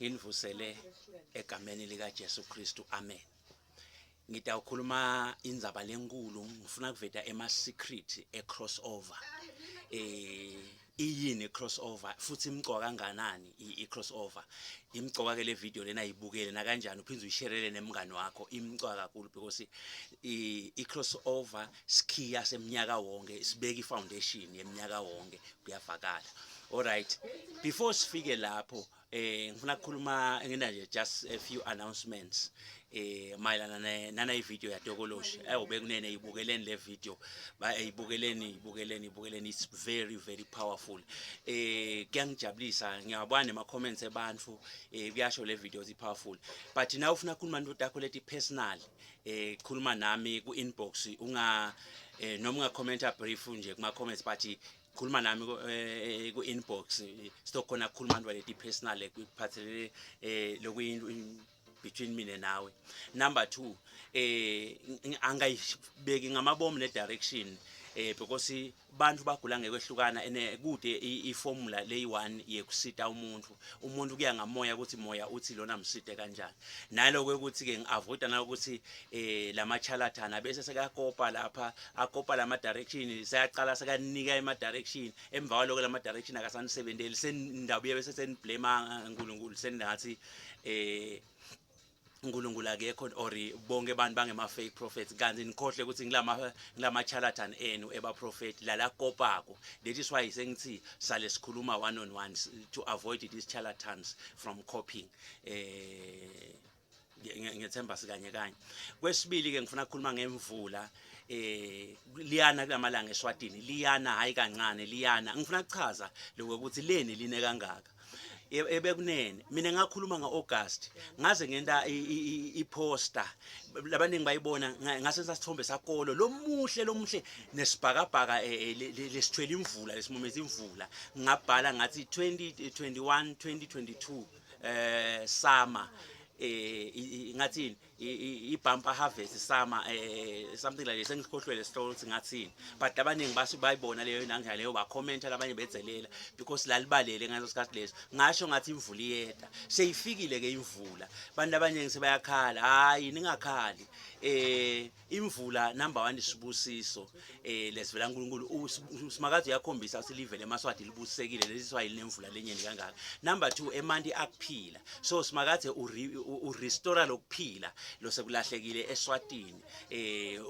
Nginivusele egameni lika Jesu Kristu. Amen. Ngitawukhuluma indzaba lenkulu ngifuna kuveta ema secret e crossover. Eh iyini crossover futhi imcoka kanganani i crossover imcoka ke le video lena ibukele na kanjani uphinde uyisherele nemngani wakho imcoka kakhulu because i crossover sikhiya seminyaka wonke sibeka i foundation yeminyaka wonke kuyavakala alright before sifike lapho eh ngifuna ukukhuluma ngina nje just a few announcements eh mayelana nana ivideo yaTokoloshi ayo bekunene ibukeleni le video ba ibukeleni ibukeleni ibukeleni it's very very powerful eh kuyangijabulisa ngiyabona nema comments ebantu eh kuyasho le video is powerful but now ufuna ukukhuluma into takho leti personal eh khuluma nami ku inbox unga eh noma unga commenta brief nje kuma comments but khuluma nami eh, ku inbox sitokhona kukhuluma into leti personal ekuphathelele eh lokuyi between mina nawe number 2 eh angayibeki ngamabomu ne direction eh because bantu bagula ngekwehlukana ene kude iformula leyi-one yekusita umuntu umuntu kuya ngamoya ukuthi moya uthi lona msite kanjani naloko ukuthi ke ngiavoida nalokuthi eh lama charlatan bese sekakopa lapha akopa lama direction seyaqala sekanika ema direction emva kwaloko lama direction akasanisebenteli sendabuye bese seniblame uNkulunkulu sengathi eh uNkulunkulu akekho or bonke abantu bangema fake prophets kanti nikhohle ukuthi ngilama ngilama charlatan enu eba prophet lala kopako that is why sengithi sale sikhuluma one on one to avoid these charlatans from copying eh ngethemba sikanye kanye kwesibili ke ngifuna ukukhuluma ngemvula eh liyana kulamalanga eSwatini liyana hayi kancane liyana ngifuna ukuchaza lokho ukuthi leni line kangaka ebekunene mina ngakhuluma ngo-August ngaze ngenta i-poster labaningi bayibona ngase sasithombe sakolo lomuhle lomuhle nesibhakabhaka e, e, lesithwele imvula lesimumeza imvula ngabhala ngathi 2021 2022 eh summer eh ngathini i-bumper harvest summer eh something like sengikhohlwele sihloko ukuthi ngathini but abaningi basu bayibona leyo nangila leyo bakhomenta labanye bedzelela because lalibalele ngaleso sikhathi leso ngasho ngathi imvula iyeda seyifikile ke imvula abantu abaningi sebayakhala hayi ningakhali eh imvula number 1 isibusiso eh lesivela uNkulunkulu uSimakade uyakhombisa ukuthi livele emaswati libusisekile lesi swayili nemvula lenyeni kangaka number 2 emanti akuphila so Simakade u restore lokuphila losekulahlekile eSwatini eh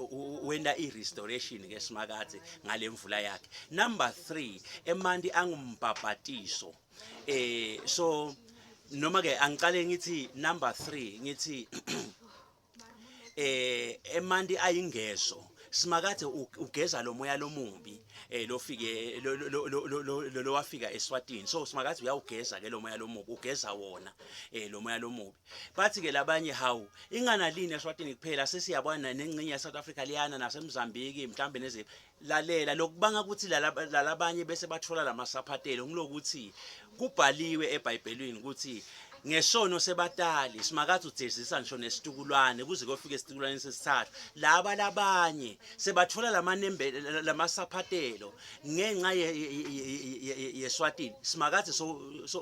wenda i restoration ke Simakade ngalemvula yakhe number 3 emanti angumbhabhatiso eh so noma ke angiqale ngithi number 3 ngithi eh emanti ayingezo simakade ugeza lo moya lomubi eh lofike lo lo wafika eSwatini so simakade uyawugeza ke lo moya lomubi ugeza wona eh lo moya lomubi bathi ke labanye hawu ingana lini eSwatini kuphela sesiyabona nengcinye yaSouth Africa liyana naseMozambique mhlambe neziphi lalela lokubanga ukuthi lalabanye bese bathola lamasaphatelo ngilokuthi kubhaliwe eBhayibhelini ukuthi ngesono sebatali simakade ujezisa ngisho nesitukulwane kuze kofika esitukulwaneni sesithathu laba labanye sebathola lamanembe lamasaphatelo ngenxa yeswatini simakade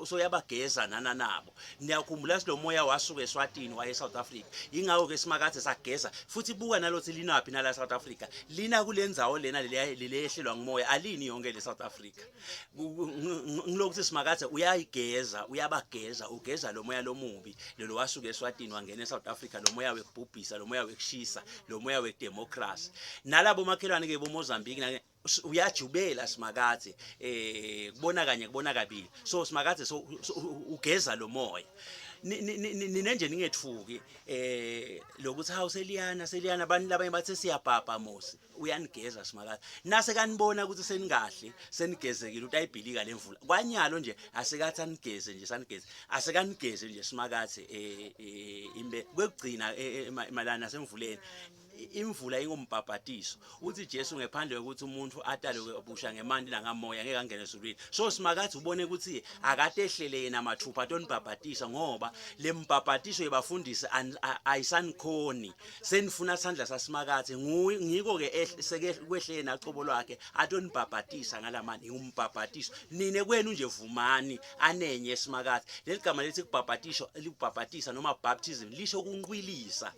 soyabageza nana nabo niyakhumbula silomoya wasuka eSwatini waye eSouth Africa ingakho ke simakade sageza futhi buka nalothi linaphi nala South Africa lina kulendzawo lena leyehlelwa ngumoya alini yonke le South Africa ngilokuthi simakade uyayigeza uyabageza ugeza lo moya lomubi lelo wasuka eSwatini wangena eSouth Africa lo moya wekubhubhisa lo moya wekushisa lo moya wedemocracy nalabo makhelwane ke boMozambique uyajubela simakadze eh kubona kanye kubona kabili so simakadze so ugeza lo moya nine nje ningethuki eh lokuthi hawu seliyana seliyana abantu labanye bathe siyabhabha mosi uyanigeza simakadze nase kanibona ukuthi senikahle senigezekile utayibhilika lemvula kwanyalo nje asekathi anigeze nje sanigeze asekanigeze nje simakadze eh, eh imbe kwekugcina eh, eh, malana semvuleni Imvula ingumbhabhatiso. Uthi Jesu ngephandle kokuthi umuntu atalwe kabusha ngemanti nangamoya ngeke angene ezulwini. So Simakadze ubone ukuthi akatehlele yena mathupha atonibhabhatisa ngoba lembhabhatiso yebafundisi ayisanikhoni. Senifuna sandla saSimakadze ngiko ke seke kwehle yena cobo lwakhe atonibhabhatisa ngalamani ngumbhabhatiso. Nine kwenu nje vumani anenye Simakadze. Leli gama lethi kubhabhatiswa likubhabhatisa noma baptism lisho kunqwilisa.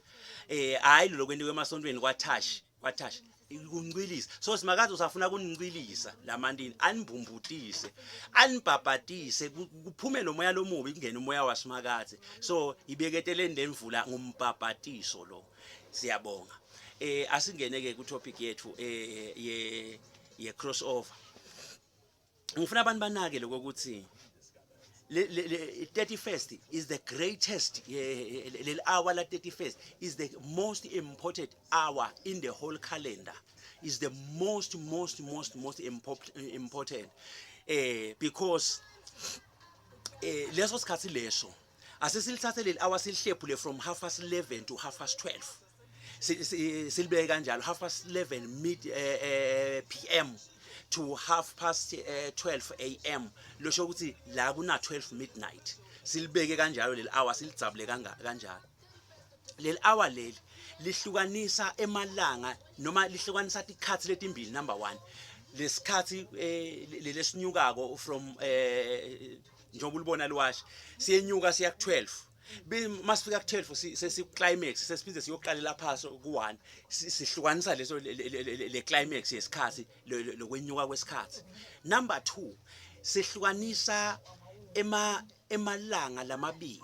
Eh hayi lo kwentiwe emasontweni kwatouch kwatouch kuncwilisa. So Simakadze usafuna kunincwilisa lamantini anibhumbutise anibhabhatise kuphume lo moya lomubi kungene umoya waSimakadze. So ibeketeleni lemvula ngumbhabhatiso lo. Siyabonga. Eh asingene ke ku topic yethu eh ye ye crossover. Ngifuna abantu banake lokuthi le le 31st is the greatest, le hour la 31st is the most important hour in the whole calendar, is the most most most most important because leso sikhathi leso asesilithathe leli hour silihlephule from 11:30 to 12:30, silibeke kanjalo, 11:30 mid PM to half past 12 AM, losho ukuthi la kuna 12 midnight. Silibeke kanjalo leli hour, silidzabule kanjalo leli hour. Leli lihlukanisa emalanga noma lihlukanisa tikhatsi letimbili. Number 1, lesikhatsi lesinyukako from njengoba ulibona liwashi, siyenyuka siya ku 12. Masifika ku 12 sesi climax, sesiphinde siyoqalela phansi ku 1. Sihlukanisa leso le climax yesikhathi lokwenyuka kwesikhathi. Number 2, sihlukanisa ema emalanga lamabili,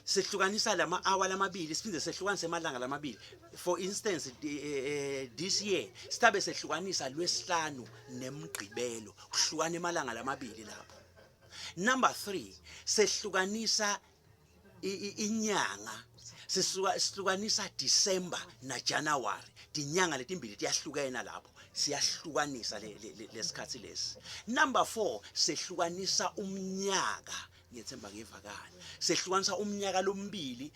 sihlukanisa lama hour lamabili, siphinde sehlukanise emalanga lamabili. For instance, this year sitabe sehlukanisa lwesihlanu nemgqibelo, kuhlukana emalanga lamabili lapho. Number 3, sehlukanisa inyanga, sisuka sihlukanisa December na January. Tinyanga letimbili tiyahlukena lapho, siyahlukanisa lesikhathi lesi. Number 4, sehlukanisa umnyaka. Ngiyethemba ngevakala. Sehlukanisa umnyaka lombili,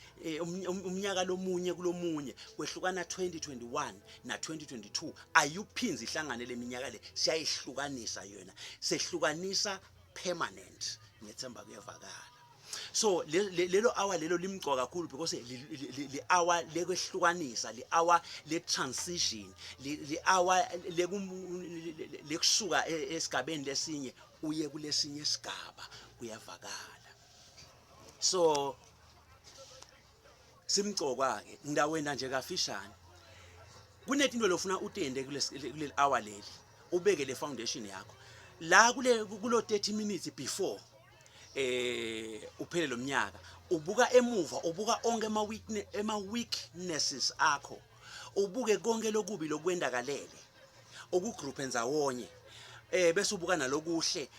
umnyaka lomunye kulomunye, kwehlukana 2021 na 2022, ayuphinzi ihlangane leminyaka le, siyayihlukanisa yona, sehlukanisa permanent. Ngiyethemba kuyevakala. So lelo hour lelo limcoka kakhulu because li hour lekwehlukanisa, li hour le transition, li hour lekusuka esigabeni lesinye uye kulesinye isigaba. Kuyavakala? So simcoka ke ngidawena nje kafishane. Kunetinto lofuna utende kuleli hour leli, ubeke le foundation yakho la kule kulo 30 minutes before uphele lo mnyaka. Ubuka emuva, ubuka onke ema weaknesses akho, ubuke konke lokubi lokwendakalele, ukugroup ndzawonye, bese ubuka nalokuhle,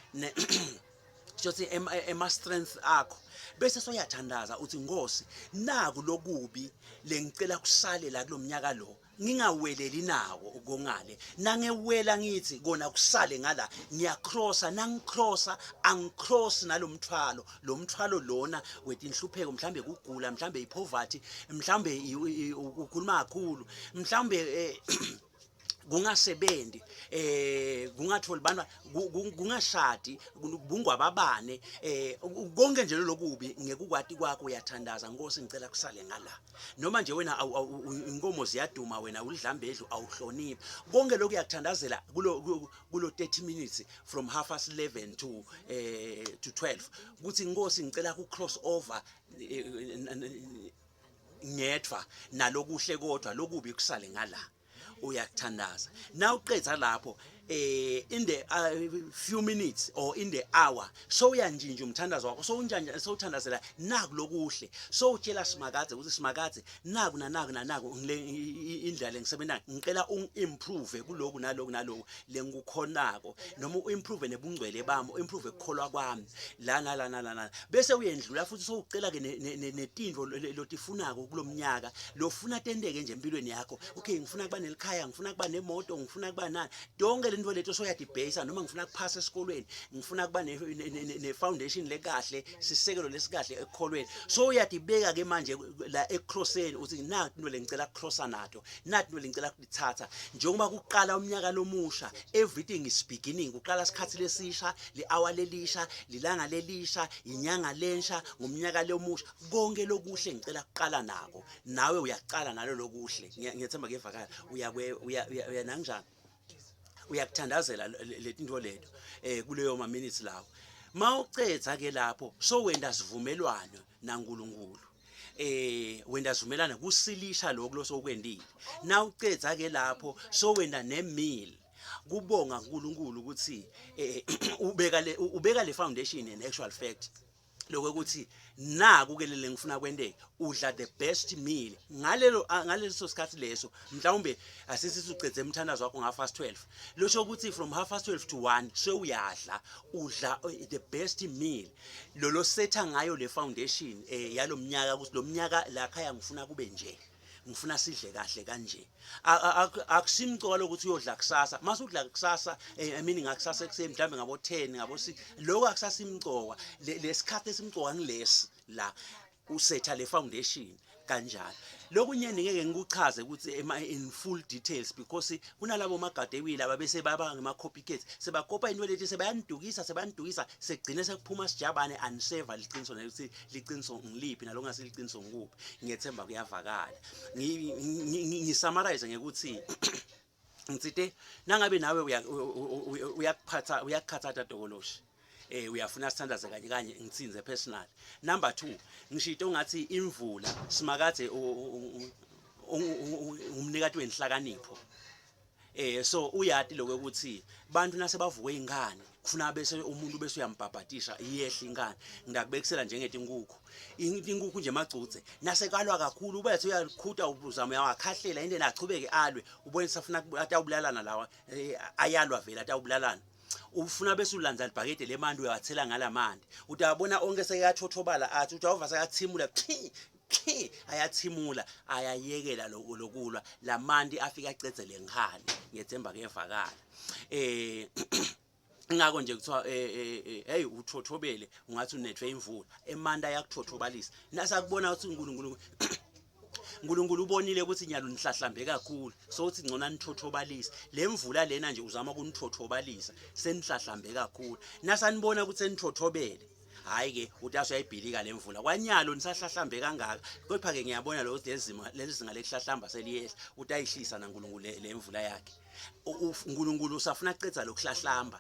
shothi ema strength akho, bese soyathandaza uthi, "Nkosi, naku lokubi lengicela kusale la kulomnyaka lo, ngingaweleli nako kongale. Nangewela ngithi kona kusale ngala, ngiyacrossa. Nangicrossa, angicross nalomthwalo, lo mthwalo lona wetinhlupheko, mhlambe kugula, mhlambe ipoverty, mhlambe ukhuluma kakhulu, mhlambe kungasebenzi, kungatholi bantwana, kungashadi, bungwababane, konke nje lokubi. Ngekukwati kwakho uyathandaza, Nkosi, ngicela kusale ngala." Noma nje wena inkomo ziyaduma, wena ulidlambedlu, awuhloniphi. Konke lokhu uyakuthandazela kulo 30 minutes from 11:30 to 12, kuthi, "Nkosi, ngicela ku cross over ngedva nalokuhle, kodwa lokubi kusale ngala." Uyakuthandaza. Na uqedza lapho, in the few minutes or in the hour, so uyanjinja umthandazo wakho, so unjanja, so uthandazela naku lokuhle, so utshela Simakadze ukuthi, "Simakadze, naku nanaku nanaku ngile indlela lengisebenza, ngicela ungi-improve kuloku naloku naloku lengikukhonako, noma uimprove nebungcwele bami, uimprove ukukholwa kwami la nala nala nala." Bese uyendlula futhi sowucela ke netintfo lotifunako kulomnyaka, lofuna tenteke nje empilweni yakho. Okay, ngifuna kuba nelikhaya, ngifuna kuba nemoto, ngifuna kuba nani, tonke. lento leto soyadibheyisa noma ngifuna kuphasa esikolweni ngifuna kuba ne-foundation lekahle sisekelo lesikahle ekukholweni so uyadibeka ke manje la ecrosseni uthi nathi into lengicela kucrossa nato nathi into lengicela kuthatha njengoba kuqala umnyaka lomusha everything is beginning kuqala isikhathi lesisha li-hour lelisha lilanga lelisha inyanga lensha ngumnyaka lomusha konke lokuhle ngicela kuqala nako nawe uyaqala nalo lokuhle ngiyethemba kuyevakala uyakwe uya uya nanjani uyakuthandazela letinto leto eh kuleyo ma minutes lawo mawucetha ke lapho so wenda sivumelwano naNkulunkulu eh wenda sivumelana kusilisha lokho losokwendile nawucetha ke lapho so wenda ne meal kubonga uNkulunkulu ukuthi eh, ubeka le ubeka le foundation in actual fact lokuthi naku ke lele ngifuna kwenteke udla the best meal ngalelo ngaleso sikhathi leso mhlawumbe asisithi ucedze umthandazo wakho nga fast 12 losho ukuthi from half past 12 to 1 sewuyadla udla eh, the best meal lolo setha ngayo le foundation eh yalomnyaka ukuthi lo mnyaka la khaya ngifuna kube nje ngifuna sidle kahle kanje akusimcoka lokuthi uyodla kusasa mase udla kusasa eh, i mean ngakusasa ekuseni mhlawumbe ngabo 10 ngabo 6 lokho akusasimcoka lesikhathi esimcoka ngilesi la usetha le foundation kanjalo lokunye ngeke ngikuchaze ukuthi in full details because kunalabo magadewile ababese baba ngama copycats sebakopa into leti sebayanidukisa sebayanidukisa segcine sekuphuma sijabane aniseva liqiniso nelithi liqiniso ngiliphi nalongase liqiniso ngikuphi ngiyethemba kuyavakala ngisummarize ngekuthi ngitsite nangabe nawe uyakuphatha uyakukhathatha dokoloshi eh uyafuna sithandaze kanye kanye ngitsinze personal number 2 ngishito ngathi imvula simakade umnikati wenhlakanipho eh so uyati lokho ukuthi bantu nasebavuke ingane kufuna bese umuntu bese uyambhabhatisha iyehla ingane ngakubekisela njengetinkukhu inkukhu nje magcuthe nasekalwa kakhulu ubethe uyakhuta uzama uyawakhahlela into enachubeke alwe ubone safuna atawubulalana lawa eh, ayalwa vele atawubulalana ufuna bese ulandza libhakede lemanti uyawathela ngalamanti utawabona onke sekayathothobala athi utawuva sekathimula ayathimula ayayekela lokulwa lamanti afika acedze lenkhani ngiyethemba kuyevakala eh ingakho nje kuthiwa eh, eh, eh hey uthothobele ungathi unethwe imvula emanti ayakuthothobalisa nasakubona ukuthi uNkulunkulu uNkulunkulu ubonile ukuthi nyalo nihlahlambe kakhulu so uthi ngcona nithothobalisa le mvula lena nje uzama ukunithothobalisa senihlahlambe kakhulu nasanibona ukuthi senithothobele hayi ke uthi asuyayibhilika le mvula kwanyalo nisahlahlambe kangaka kodwa ke ngiyabona lo lezima lelizinga lekuhlahlamba seliyehla uthi ayihlisa naNkulunkulu le mvula yakhe uNkulunkulu usafuna kucedza lokuhlahlamba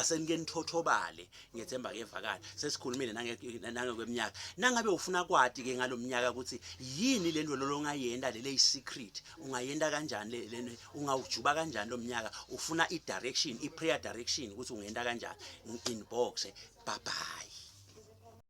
asenike nithothobale ngiyethemba kuyevakala sesikhulumile nangekweminyaka nangabe ufuna kwati ke ngalomnyaka ukuthi yini lento lolongayenda lele secret ungayenda kanjani le ungawujuba kanjani lomnyaka ufuna i direction i prayer direction ukuthi ungenda kanjani inbox bye bye.